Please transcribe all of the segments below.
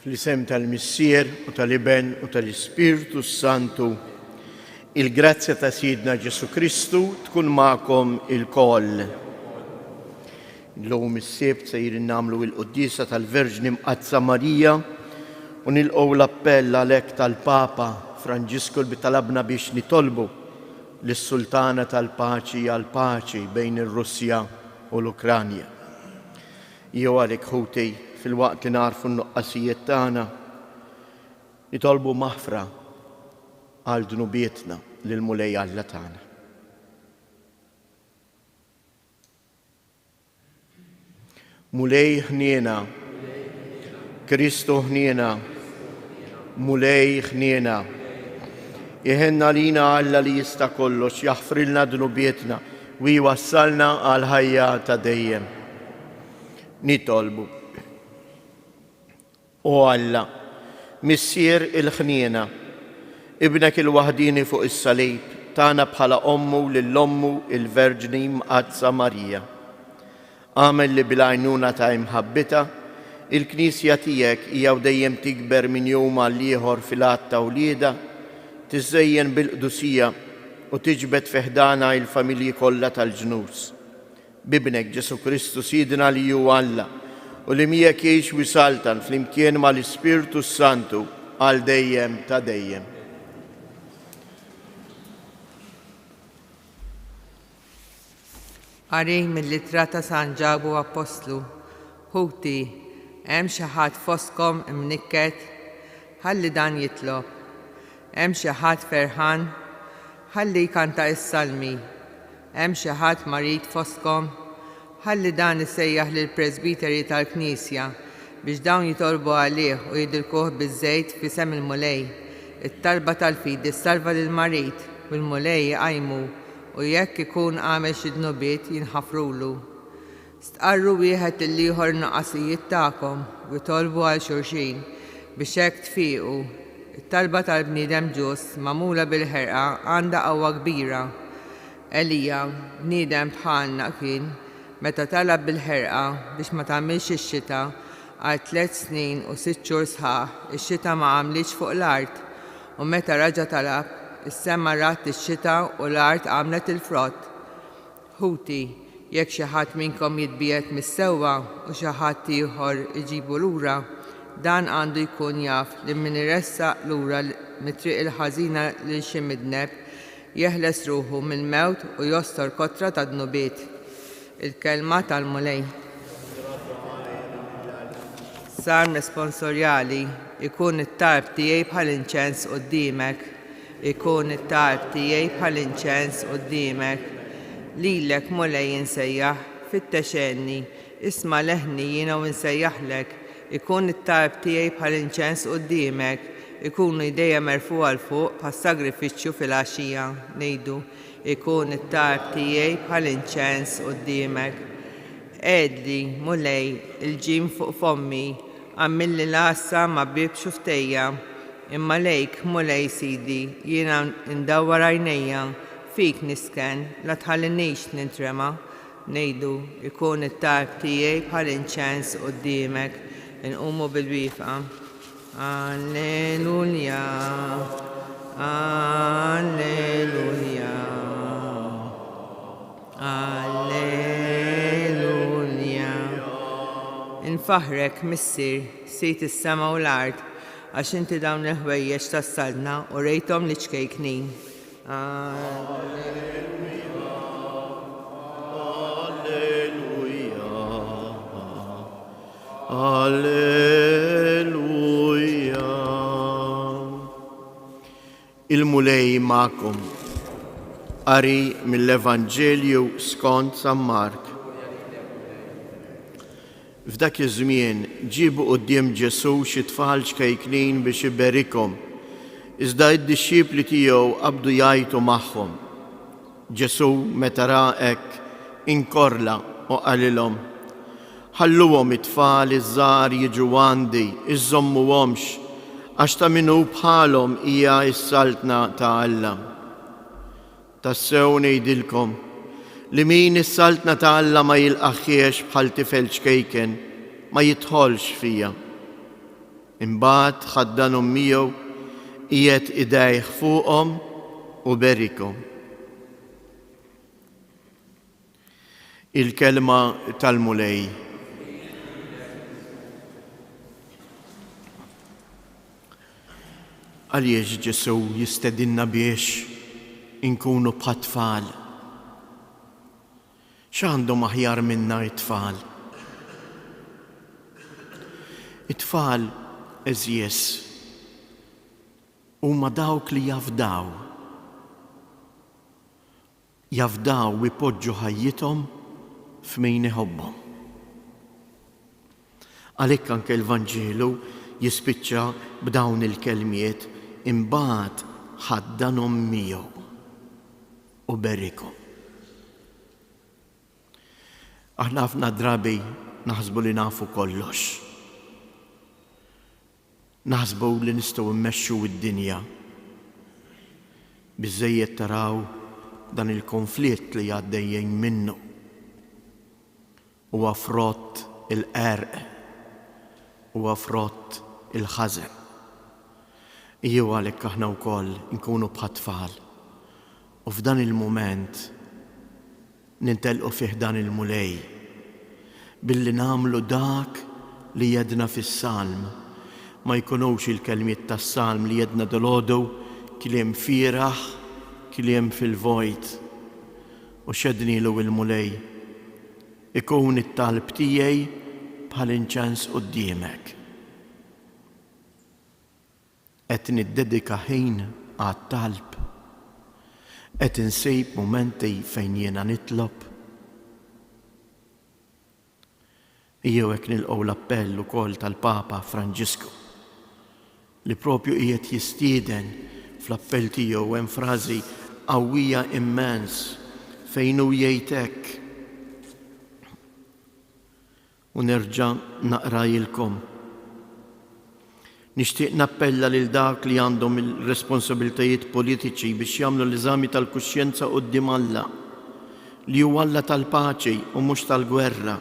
Fl-isem tal-Missier u tal-Iben u tal-Ispirtu s-Santu, il-grazzja ta' Sidna Ġesù Kristu tkun magħkom ilkoll. Illum is-Sibt sejrin nagħmlu il-quddiesa tal-Verġni Mqaddsa Marija u nilqgħu l-appell għalhekk tal-Papa Franġisku li talabna biex nitolbu lis-Sultana tal-Paċi għall-paċi bejn ir-Russja u l-Ukranja. Jew għalhekk ħuti, filwaqt li nagħrfu n-nuqqasijiet tagħna, nitolbu maħfra għal dnubietna lill-Mulej Alla tagħna. Mulej ħniena, Kristu ħniena, Mulej ħniena. Iħenn għalina Alla li jista' kollox, jaħfrilna dnubietna u jwassalna għall-ħajja ta' dejjem. Nitolbu. O Alla, Missier il-ħniena, Ibnek il-waħdieni fuq is-salib tana bħala ommu lil ommu il-Verġni Mqaddsa Marija. Agħmel li bil-għajnuna ta' imħabbitha, il-Knisja tiegħek hija u dejjem tikber minn jum għall-ieħor fil-għadd ta' wliedha, tiżżejjen bil-qdusija u tiġbed fi ħdanha il-familji kollha tal-ġnus. B'Ibnek Ġesù Kristu Sidna li hu Alla u li miegħek jgħix u jsaltan flimkien mal-Ispirtu s-Santu għal dejjem ta' dejjem. Qari mill-Ittra ta' San Ġakbu Appostlu, Ħuti, hemm xi ħadd fostkom imnikket? Ħalli dan jitlob. Hemm xi ħadd ferħan? Ħalli jkanta s-salmi. Hemm xi ħadd marid fostkom? Ħalli dan isejjaħ lill-presbiteri tal-knisja, biex dawn jitolbu għalih u jidilkuh biż-żejt f'isem il-Mulej. It-talba tal-fidi ssalva lill-marid, u l-Mulej iqajmu, u jekk ikun għamel xi dnubiet jinħafrulu. Stqarru wieħed lill-ieħor in-nuqqasijiet tagħkom u itolbu għal xulxin, biex hekk tfiequ. It-talba tal-bniedem ġust magħmula bil-ħerqa għandha qawwa kbira. Elija, bniedem bħalna kien, meta talab bil-ħerqa biex ma tagħmilx ix-xita, għal tlett snin u sitt xhur sħaħ ix-xita ma għamlitx fuq l-art, U meta raġa' talab, is-sema rat ix-xita u l-art għamlet il-frott. Ħuti, jekk xi ħadd minnkom jitbiegħed mis-sewwa u xi ħadd ieħor iġibu lura, dan għandu jkun jaf li min iressaq lura mit-triq il-ħażina lil xi midneb, jeħles ruħu mill-mewt u jostor kotra ta' dnubiet. Il-Kelma tal-Mulej. Salm responsorjali, Ikun it-talb tiegħi bħal inċens quddiemek. Ikun it-talb tiegħi bħal inċens quddiemek. Lilek, Mulej, insejjaħ, fittex għenni, isma' leħni jiena u nsejjaħlek. Ikun it-talb tiegħi bħal inċens quddiemek, ikunu jdejja merfugħa 'l fuq bħas-sagrifiċċju filgħaxija. Ngħidu, Ikun it-talb tiegħi bħal inċens quddiemek. Qegħedli, Mulej, il-ġim fuq fommi, għamilli l-għassa ma' bieb xufftejja. Imma lejk, Mulej Sidi, jiena ndawwar għajnejja, fik nisken, la tħallinix nintrema. Ngħidu, Ikun it-talb tiegħi bħal inċens quddiemek. Inqumu bil-wieqfa. Alleluja, Alleluja, Alleluja. Infaħħrek, Missier, Sid is-sema u l-art, għax inti dawn il-ħwejjeġ tas-saltna urejthom liċ-ċkejknin. Alleluja, Alleluja. Alleluja. Il-Mulej magħkom. Qari mill-Evanġelju skont San Mark. F'dak iż-żmien ġiebu quddiem Ġesù xi tfal ċkejknin biex iberikhom, iżda d-dixxipli tiegħu qabdu jgħajtu magħhom. Ġesù, meta ra hekk, inkorla u qalilhom, Ħalluhom it-tfal iż-żgħar jiġu għandi, iżżommuhomx, għax ta' min hu bħalhom hija s-saltna ta' Alla. Tassew ngħidilkom, li min is-saltna ta' Alla ma jilqagħhiex bħal tifel ċkejken, ma jidħolx fiha. Imbagħad ħaddanhom miegħu, qiegħed idejh fuqhom u berikhom. Il-Kelma tal-Mulej. Għaliex Ġesù jistedinna biex inkunu bħat-tfal? X'għandhom aħjar minna t-tfal? It-tfal, għeżież, huma dawk li jafdaw. Jafdaw u jpoġġu ħajjithom f'min iħobbhom. Għalhekk anke l-Vanġelu jispiċċa b'dawn il-kelmiet, Imbagħad ħaddanhom miegħu u berikhom. Aħna ħafna drabi naħsbu li nafu kollox. Naħsbu li nistgħu mmexxu d-dinja. Biżżejjed taraw dan il-konflitt li għaddejjin minnu. Huwa frott il-qerq, huwa frott il-ħażen. Ejjew għalhekk aħna wkoll inkunu bħat-tfal u f'dan il-mument Nintelqu fi ħdan il-Mulej billi nagħmlu dak li għedna fis-Salm. Ma jkunux il-kelmiet tas-Salm li għedna dalgħodu kliem fieragħ, kliem fil-vojt. U x'għednilu il-Mulej? Ikun it-talb tiegħi bħal inċens quddiemek. Qed niddedika ħin għat-talb? Qed insib mumenti fejn jiena nitlob? Ejjew hekk nilqgħu l-appell ukoll tal-Papa Franġisku li propju qiegħed jistieden fl-appell tiegħu hemm frażi qawwija immens fejn hu jgħid hekk, U nerġa' naqrajilkom. Nixtieq nappella lil dak li għandhom il-responsabiltajiet politiċi biex jagħmlu l-eżami tal-kuxjenza quddiem Alla, li hu Alla tal-paċi u mhux tal-gwerra,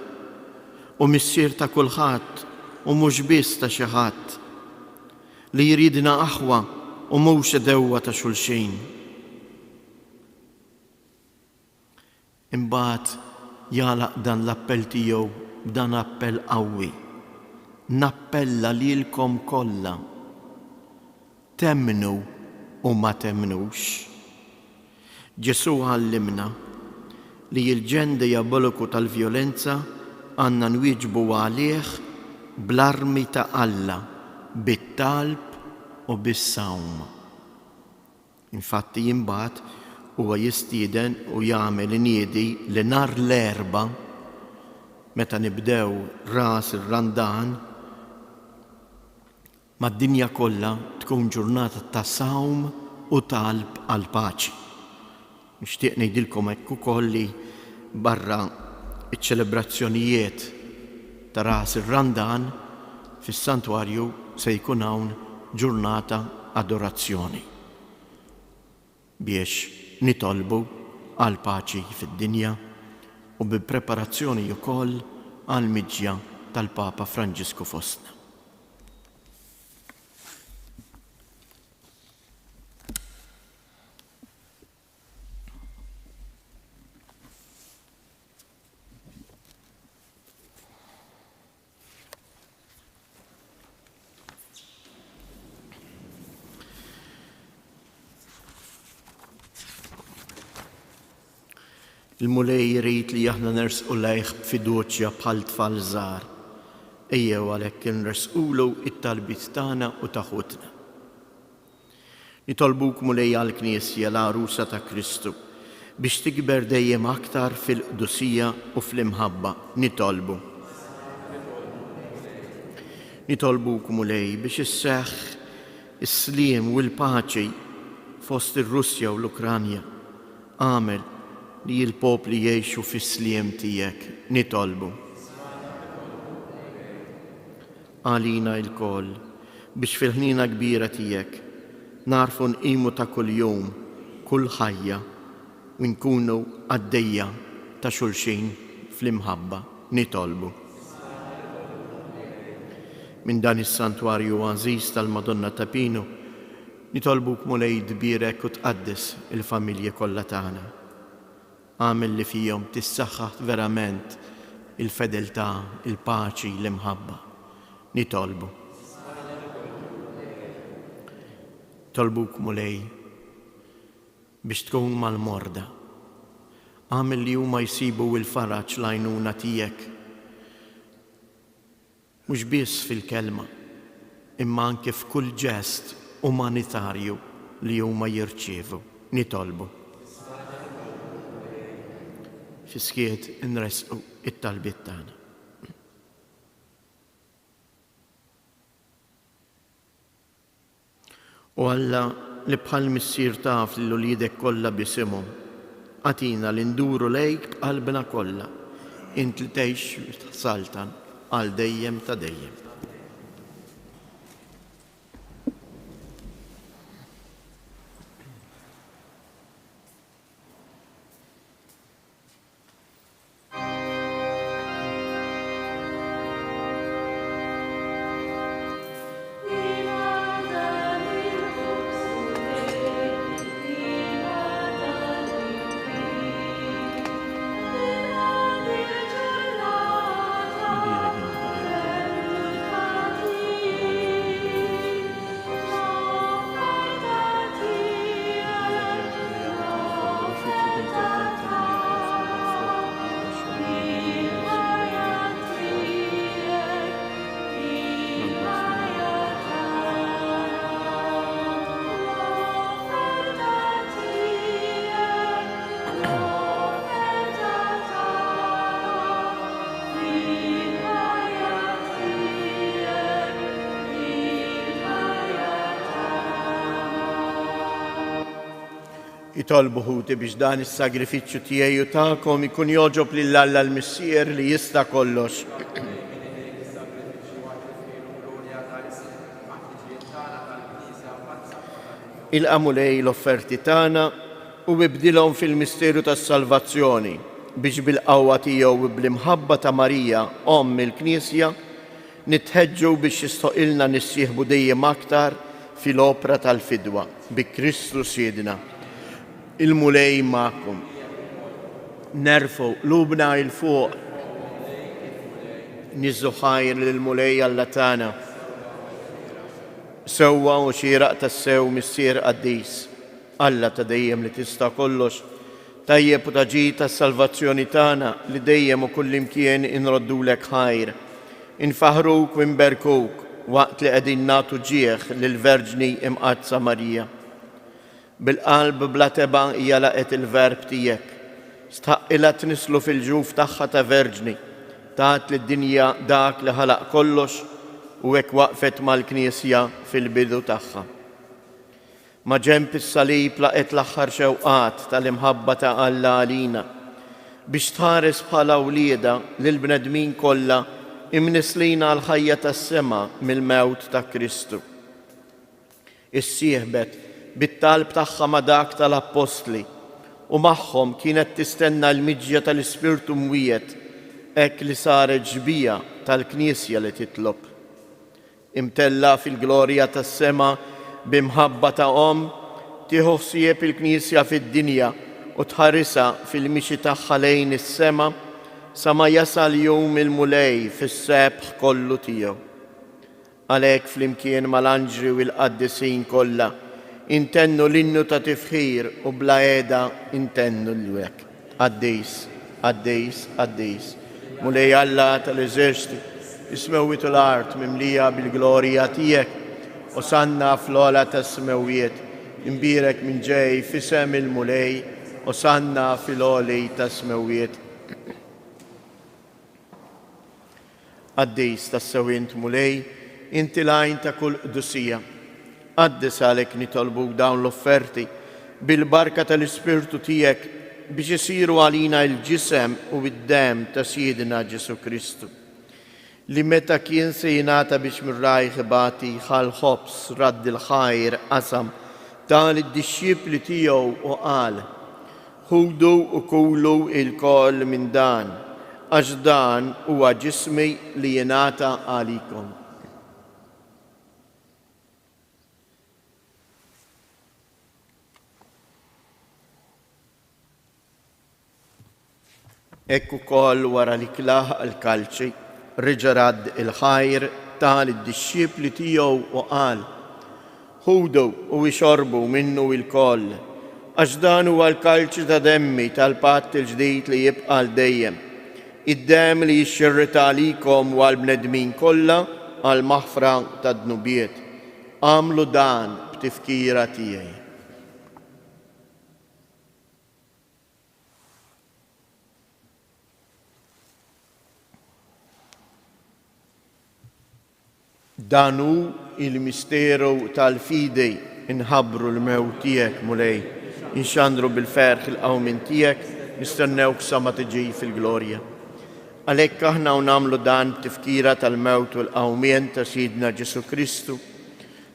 u Missier ta' kulħadd u mhux biss ta' xi ħadd, li jridna aħwa u mhux għedewwa ta' xulxin. Imbagħad jagħlaq dan l-appell tiegħu b'dan appell qawwi, Nappella lilkom kollha, temmnu u ma temmnux. Ġesù għallimna li l-ġenn dijaboliku tal-vjolenza għandna nwieġbu għalih bl-armi ta' Alla, bit-talb u bis-sawm. Infatti imbagħad huwa jistieden u jagħmel iniedi li nhar l-Erbgħa, meta nibdew ras ir-Randan, mad-dinja kollha tkun ġurnata ta' sawm u talb għall-paċi. Nixtieq ngħidilkom hekk ukoll li barra ċ-ċelebrazzjonijiet ta' Ras ir-Randan, fis-Santwarju se jkun hawn ġurnata adorazzjoni biex nitolbu għall-paċi fid-dinja u bi preparazzjoni ukoll għall-miġja tal-Papa Franġisku fostna. Il-Mulej jrid li aħna nersqu lejh b'fiduċja bħal tfal żgħar. Ejjew għalhekk inressqulu t-talbiet tagħna u ta' ħutna. Nitolbuk, Mulej, għall-Knisja, l-għarusa ta' Kristu, biex tikber dejjem aktar fil-qdusija u fl-imħabba. Nitolbu. Nitolbuk, Mulej, biex isseħħ is-sliem u l-paċi fost ir-Russja u l-Ukranja. Agħmel li l-popli jgħixu fis-sliem tiegħek. Nitolbu. Għalina ilkoll, biex fil-ħniena kbira tiegħek nagħrfu nqimu ta' kuljum kull ħajja u nkunu qaddejja ta' xulxin fl-imħabba. Nitolbu. Minn dan is-santwarju għażiż tal-Madonna ta' Pinu, nitolbuk Mulej tbierek u tqaddes il-familji kollha tagħna. Agħmel li fihom tissaħħaħ verament il-fedeltà, il-paċi, l-imħabba. Nitolbu. Nitolbuk Mulej biex tkun mal-morda. Agħmel li huma jsibu l-faraġ l-għajnuna tiegħek. Mhux biss fil-kelma, imma anke f'kull ġest umanitarju li huma jirċievu. Nitolbu. Fis-skiet inressqu t-talbiet tagħna. O Alla, li bħal Missier taf lil uliedek kollha b'isimhom, agħtina li nduru lejk b'qalbna kollha, int li tgħix u tsaltan għal dejjem ta' dejjem. Itolbu ħuti biex dan is-sagrifiċċju tiegħi u tagħkom ikun jogħġob lil Alla l-Missier li jista' kollox. Ilqa' Mulej l-offerti tagħna u ibdilhom fil-misteru tas-salvazzjoni biex bil-qawwa tiegħu u bl-imħabba ta' Marija, Omm il-Knisja, Nitħeġġu biex jistħoqilna nissieħbu dejjem aktar fil-opra tal-fidwa, bi Kristu Sidna. Il-Mulej magħkom. Nerfgħu qlubna 'l fuq. Niżżu ħajr lill-Mulej Alla tagħna. Sewwa u xieraq tassew, Missier qaddis, Alla ta' dejjem li tista' kollox, Tajjeb u ta' ġid għas-salvazzjoni tagħna li dejjem u kullimkien inroddulek ħajr, infaħħruk u nberkuk waqt li qegħdin nagħtu ġieħ lill-Verġni Imqaddsa Marija. Bil-qalb bla tebgħa hija laqgħet il-Verb tiegħek. Stħaqqilha tnisslu fil-ġuf tagħha ta' Verġni, tat lid-dinja dak li ħalaq kollox u hekk waqfet mal-Knisja fil-bidu tagħha. Maġenb is-salib laqgħet l-aħħar xewqat tal-imħabba ta' Alla għalina, biex tħares bħala wliedha lill-bnedmin kollha imnisslin għall-ħajja tas-sema mill-mewt ta' Kristu. Issieħbet bit-talb tagħha ma' dak tal-appostli u magħhom kienet tistenna l-miġja tal-Ispirtu Mwiegħed hekk li saret xbieha tal-Knisja li titlob. Imtellgħa fil-glorja tas-sema bi mħabba ta' omm, tieħu ħsieb il-Knisja fid-dinja u tħarisha fil-mixi tagħha lejn is-sema sa ma jasal jum il-Mulej fis-sebħ kollu tiegħu. Għalhekk flimkien mal-anġli u l-qaddisin kollha intennu l-innu ta' tifħir u bla heda intennu lilek. Qaddis, qaddis, qaddis, Mulej Alla tal-eżerċti, is-smewwiet u l-art mimlija bil-glorja tiegħek. Osanna fl-ogħla tas-smewwiet, imbierek min ġej f'isem il-Mulej, Osanna fil-għoli tas-smewwiet. Qaddis tassew int, Mulej, inti l-għajn ta' kull qdusija. Qaddes għalhekk nitolbuk dawn l-offerti bil-barka tal-Ispirtu tiegħek biex isiru għalina l-ġisem u d-demm ta' Sidna Ġesù Kristu, li meta kien se jingħata biex minn rajh ibati ħa l-ħobż, radd il-ħajr, qasam, ta lid-dixxipli tiegħu u qal, Ħudu u kulu ilkoll minn dan, għax dan huwa ġismi li jingħata għalikom. Hekk ukoll wara li klaħ l-kalċi, reġa' radd il-ħajr, ta lid-dixxipli tiegħu u qal, Ħudu u ixorbu minnu ilkoll, għax dan huwa l-kalċi ta' demmi tal-patt il-ġdid li jibqa' għal dejjem, id-demm li jixxirret għalikom u għall-bnedmin kollha għall-maħfra tad-dnubiet. Agħmlu dan b'tifkira tiegħi. Dan hu l-misteru tal-fidi, inħabbru l-mewt tiegħek, Mulej, inxandru bil-ferħ il-qawmien tiegħek, nistennewk sa ma tiġi fil-glorja. Għalhekk aħna u nagħmlu dan b'tifkira tal-mewt u l-qawmien ta' Sidna Ġesù Kristu,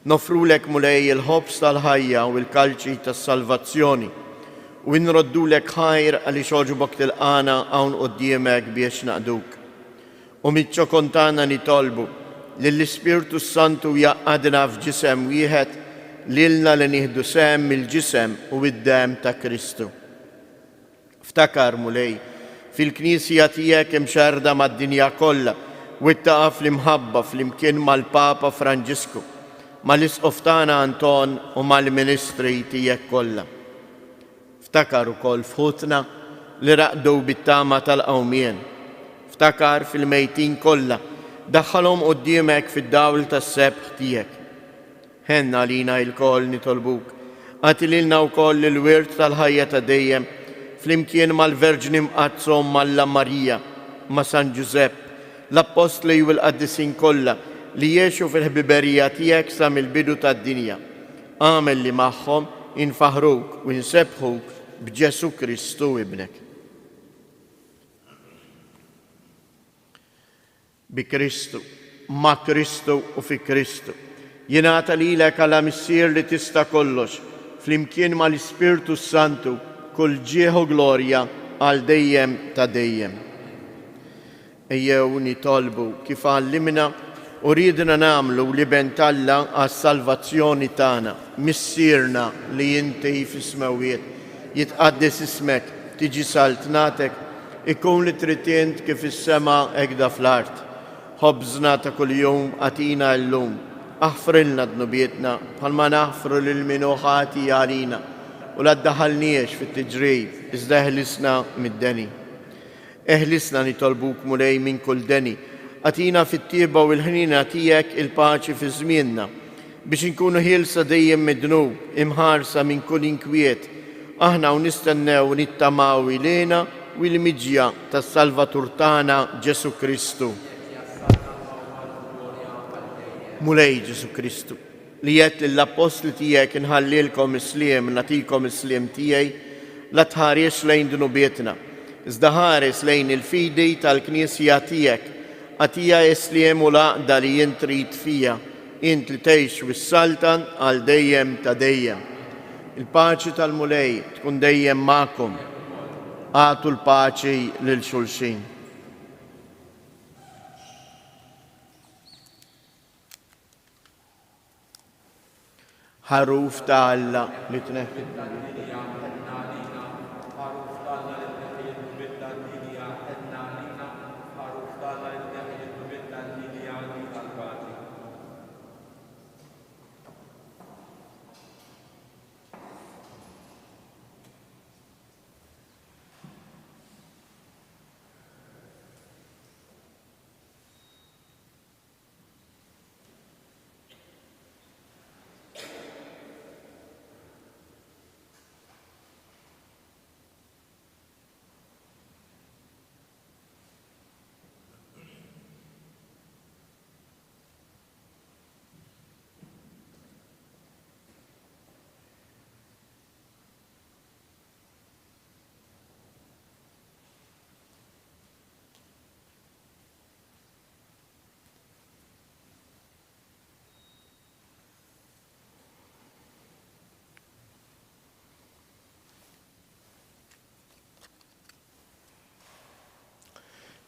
Noffrulek, Mulej, il-ħobż tal-ħajja u l-kalċi tas-salvazzjoni, u inroddulek ħajr għaliex għoġbok tilqagħna hawn quddiemek biex naqduk. U miċ-ċokon tagħna nitolbu li l-Ispirtu s-Santu jgħaqqadna f'ġisem wieħed lilna li nieħdu sehem mill-ġisem u d-demm ta' Kristu. Ftakar, Mulej, fil-Knisja tiegħek imxerrda mad-dinja kollha, wettaqha fl-imħabba flimkien mal-Papa Franġisku, mal-Isqof tagħna Anton u mal-ministri tiegħek kollha. Ftakar ukoll f'ħutna li raqdu bit-tama tal-qawmien. Ftakar fil-mejtin kollha, daħħalhom quddiemek fid-dawl tas-sebħ tiegħek. Ħenn għalina ilkoll nitolbuk. Agħti lilna wkoll il-wirt tal-ħajja ta' dejjem, flimkien mal-Verġni Mqaddsa Omm Alla Marija, ma' San Ġużepp, l-Appostli u l-qaddisin kollha li għexu fil-ħbiberija tiegħek sa mill-bidu tad-dinja. Agħmel li magħhom infaħħruk u nsebbħuk b'Ġesù Kristu Ibnek. Bi Kristu, ma' Kristu u fi Kristu, jingħata lilek Alla Missier li tista' kollox, flimkien mal-Ispirtu s-Santu, kull ġieħ u glorja għal dejjem ta' dejjem. Ejjew nitolbu kif għallimna u riedna nagħmlu l-Iben t'Alla għas-salvazzjoni tagħna. Missierna li inti fis-smewwiet, jitqaddes ismek, tiġi saltnatek, Ikun li trid int kif fis-sema hekda fl-art. Ħobżna ta' kuljum agħtina illum. Aħfrilna dnubietna bħalma naħfru lil min hu ħati għalina, u la ddaħħalniex fit-tiġrib, iżda eħlisna mid-deni. Eħlisna nitolbuk Mulej minn kull deni. Agħtina fit-tjieba u l-ħniena tiegħek il-paċi fi żmienna, Biex inkunu ħielsa dejjem mid-dnub, imħarsa minn kull inkwiet, aħna u nistennew u nittamaw ilina u l-miġja tas-Salvatur tagħna Ġesù Kristu. Mulej Ġesù Kristu, li għedt lill-appostli tiegħek inħallilkom is-sliem, nagħtikom is-sliem tiegħi, la tħarisx lejn dnubietna, iżda ħares lejn il-fidi tal-Knisja tiegħek, agħtiha s-sliem u l-għaqda li int trid fiha, Int li tgħix u ssaltan għal dejjem ta' dejjem. Il-paċi tal-Mulej tkun dejjem magħkom. Agħtu l-paċi lil xulxin. Ħaruf ta' Alla li tneħħi d-dnubiet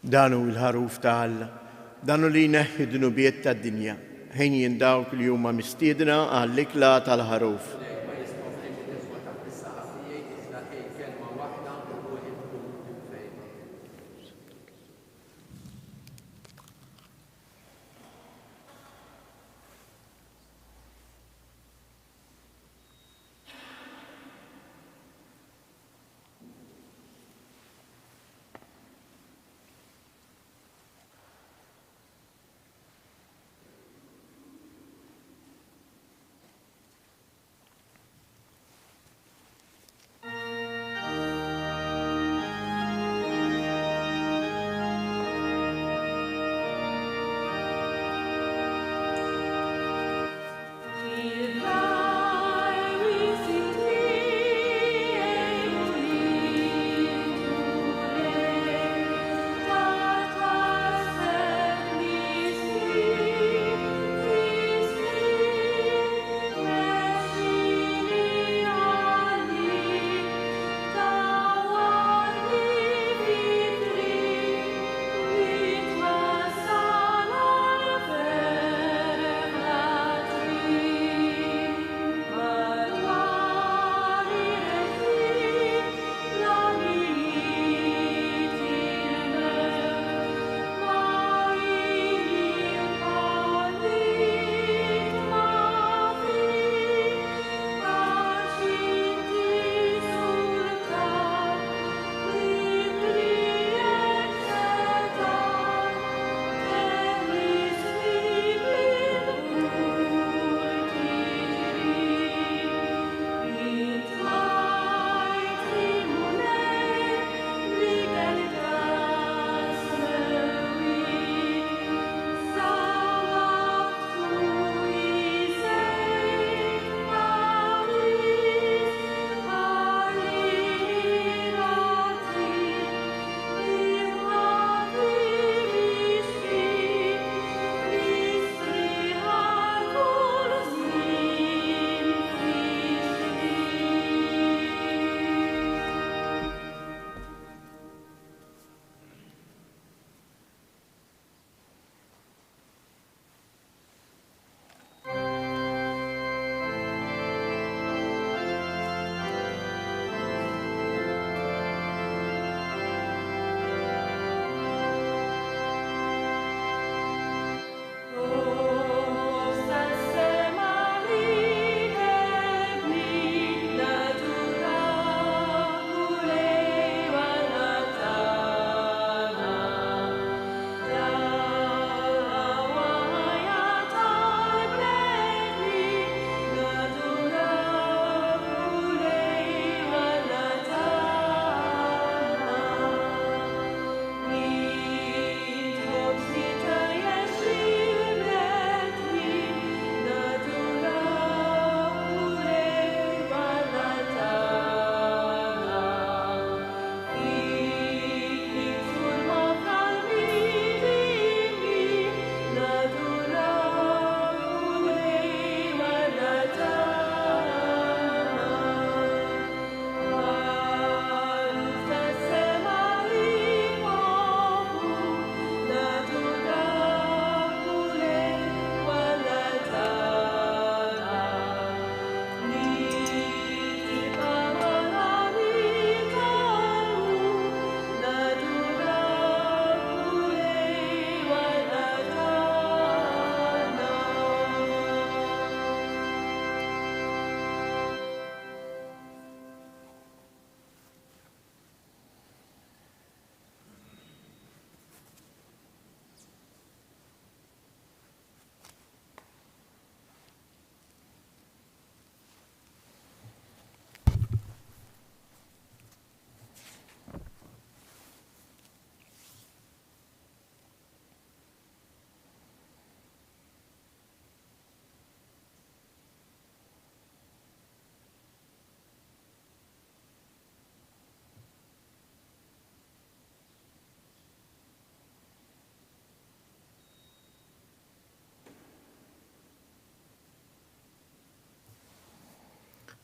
Dan hu l-Ħaruf ta' Alla, dan hu li jneħħi d-dnubiet tad-dinja. Ħenjin dawk li huma mistiedna għall-ikla tal-Ħaruf.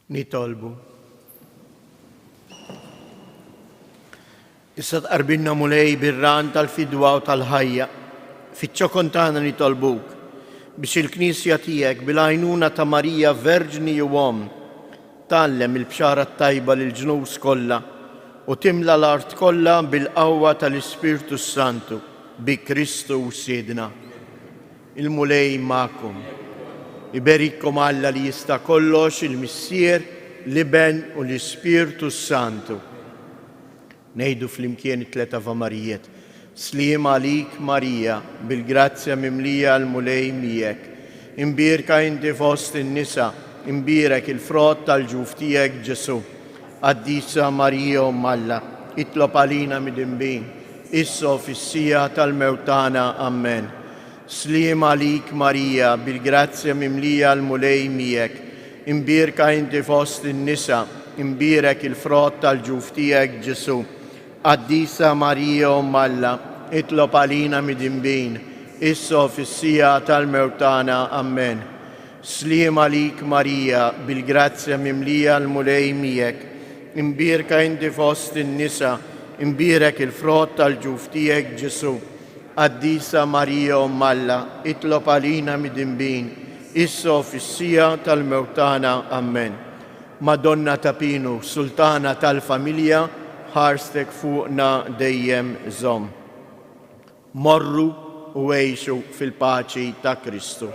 Nitolbu. Issa tqarbinna Mulej bir-ran tal-fidwa u tal-ħajja. Fiċ-ċokon tagħna nitolbuk biex il-Knisja tiegħek bil-għajnuna ta' Marija Verġni u Omm tgħallem il-bxara t-tajba lill-ġnus kollha u timla l-art kollha bil-qawwa tal-Ispirtu s-Santu, bi Kristu Sidna. Il-Mulej magħkom. Iberikkom Alla li jista' kollox, il-Missier, l-Iben u l-Ispirtu s-Santu. Ngħidu flimkien it-tlet Ave Marijiet. Sliem għalik Marija, bil-grazzja mimlija l-Mulej miegħek. Imbierka inti fost in-nisa, imbierek il-frott tal-ġuf tiegħek Ġesù. Qaddisa Marija Omm Alla, itlob għalina midinbin, issa u fis-siegħa tal-mewt tagħna. Ammen. Sliem għalik Marija, bil-grazzja mimlija l-Mulej miegħek. Imbierka inti fost in-nisa, imbierek il-frott tal-ġuf tiegħek Ġesù. Qaddisa Marija Omm Alla, itlob għalina midinbin, issa u fis-siegħa tal-mewt tagħna. Ammen. Sliem għalik Marija, bil-grazzja mimlija l-Mulej miegħek. Imbierka inti fost in-nisa, imbierek il-frott tal-ġuf tiegħek Ġesù. Qaddisa Marija Omm Alla, itlob għalina midinbin, issa u fis-siegħa tal-mewt tagħna. Ammen. Madonna ta' Pinu, Sultana tal-familja, ħarstek fuqna dejjem żomm. Morru u għixu fil-paċi ta' Kristu.